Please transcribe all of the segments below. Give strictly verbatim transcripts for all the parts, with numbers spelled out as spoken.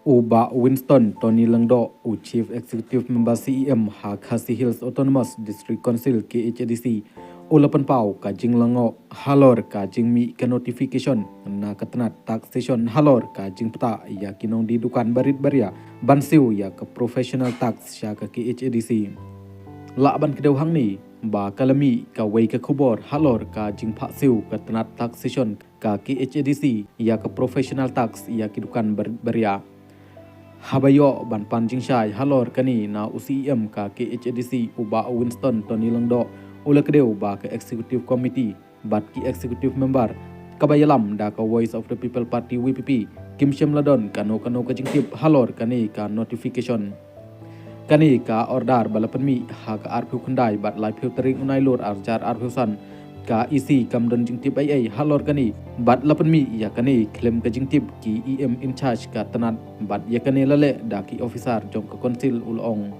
U Bah Winston Tony Lyngdoh, u Chief Executive Member C E M ha Khasi Hills Autonomous District Council, K H A D C, u la pynpaw ka jinglyngngoh halor ka jingmih ka notification na ka tnat taxation halor ka jingpynta ïa ki nongdie dukan barit baria ban siew ïa ka professional tax sha ka K H A D C. Lah ban kdew hangne ba ka la mih kawei ka khubor halor ka jingphah siew ka tnat taxation ka K H A D C ïa ka professional tax ïa ki dukan barit baria. Haba ïoh ban pan jingshai halor kane na u C E M ka K H A D C, u Bah Winston Tony Lyngdoh, u la kdew ba ka executive committee bad ki executive member kaba ïalam da ka Voice of the People Party, V P P, kim shym la don kano kano ka jingtip halor kane ka notification. Kane ka order ba la pynmih ha ka arphew khyndai bad laiphew tarik u Nailur arhajar arphew san, ka E C kam don jingtip ei ei halor kane bad la pynmih ïa kane khlem ka jingtip ki E M in charge ka tnat bad ïa kane la leh da ki officer jong ka council, u la ong.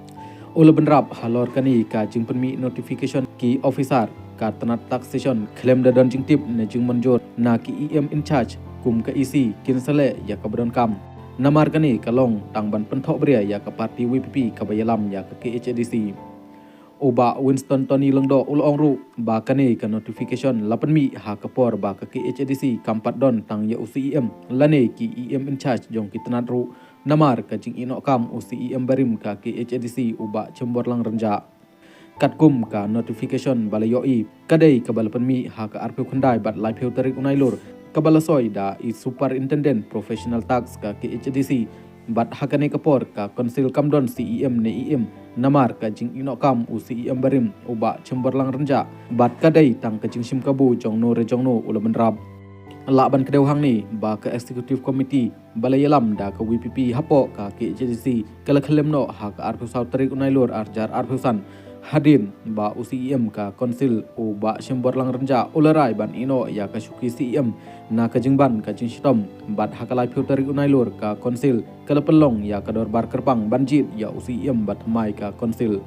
U la bynrap halor kane ka jingpynmih notification ki officer ka tnat taxation khlem da don jingtip ne jingmynjur na ki E M in charge kum ka E C kin sa leh ïa kaba donkam. Namar kane ka long tang ban pynthohbria ïa ka party V P P kaba ïalam ïa ka K H A D C. U Bah Winston Tony Lyngdoh u la ong ruh ba kane ka notification la pynmih ha ka por ba ka K H A D C kam pat don tang ïa u C E M lane ki E M in charge jong ki tnat ruh, namar ka jingïehnoh kam u C E M barim ka K H A D C, u Bah Chemborlang Rynjah. Katkum ka notification ba la ïohi, ka dei kaba la pynmih ha ka arphew khyndai bad laiphew tarik u Nailur, kaba la soi da i Superintendent Professional Tax ka K H A D C, bad ha kane ka por ka council kam don C E M ne E M, namar ka jingïehnoh kam u C E M barim, u Bah Chemborlang Rynjah, bad ka dei tang ka jingshim kabu jongno re jongno, u la bynrap. Lah ban kdew hangne ba ka executive committee ba la ïalam da ka V P P hapoh ka K H A D C ka la khyllem noh ha ka arphew saw tarik u Nailur arhajar arphew san, hadien ba u C E M ka council, u Bah Chemborlang Rynjah, u la rai ban ïehnoh ïa ka shuki C E M na ka jingban ka jingshitom, bad ha ka laiphew tarik u Nailur ka council ka la pynlong ïa ka dorbar kyrpang ban jied ïa u C E M bad thymmai ka council.